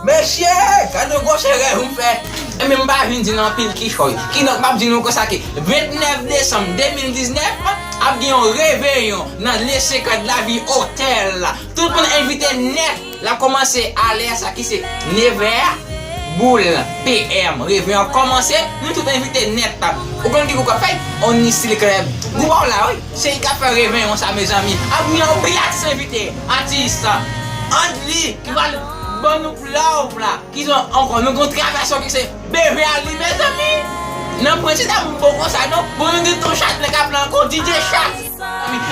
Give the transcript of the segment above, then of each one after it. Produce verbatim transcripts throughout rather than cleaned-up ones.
Mesye, gade yon gwosè rèv m fè. Enben, m pa vin di nou anpil kichòy. Kidonk, m ap di nou konsa ke vennèf desanm de mil diznèf ap gen yon reveyon nan Le Secret de la Vie Hotel. Tout moun envite nèt. L ap kòmanse alè sa ki se nevè boul P M. Reveyon ap kòmanse, nou tout envite nèt. Ou konn ki gwoup k ap fè? Only Style Club. Gwoup ap la, wi. Se li k ap fè reveyon sa, mezanmi. Ap gen yon pil atis envite. Atis Andly ki pral ban nou love la. Ki zon ankò? Nou gon travèsyon ki se Beverly, mezanmi. Nan pwen ti dam bon konsa, non. Bon, nou gen Ton Chadley k ap la ankò, D J Chat.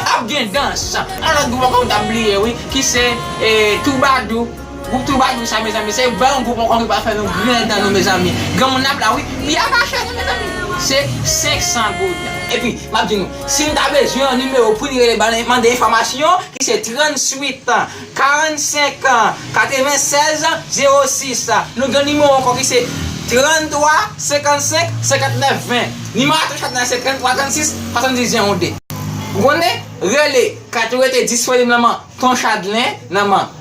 Ap gen dans. An lòt gwoup ankò m t ap bliye, wi, ki se eh, Toubadou. Gwoup Toubadou sa, mezanmi, se yon gwoup ankò ki pral fè nou griyen dan nou, mezanmi. Granmoun ap la, wi. Pi a pa chè, non, mezanmi. Se senk san goud. Epi, m ap di nou, si n ta bezwen yon nimewo pou n rele, ba n mande enfòmasyon, ki se tranntuit, karannsenk, katrevennsèz, zewo sis. Nou gen nimewo ankò ki se tranntwa, senkannsenk, senkannnèf, ven. Nimewo a Ton Chadley se tranntwa, trannsis, swasanndiz, zewo de. Ou konnen? Rele, kat ou rete disponib nan men Ton Chadley, nan men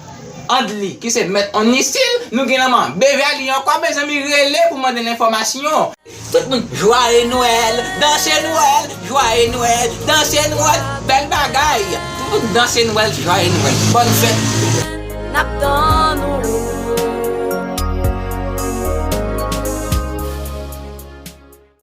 Andly, ki se mèt Only Style, nou gen nan men Beverly ankò, mezanmi, rele pou mande l enfòmasyon. Tout moun, Joyeux Noël, danse Nwèl, Joyeux Noël, danse Nwèl, bèl bagay. Tout moun danse Nwèl, Joyeux Noël, bòn fèt. N ap tann ou.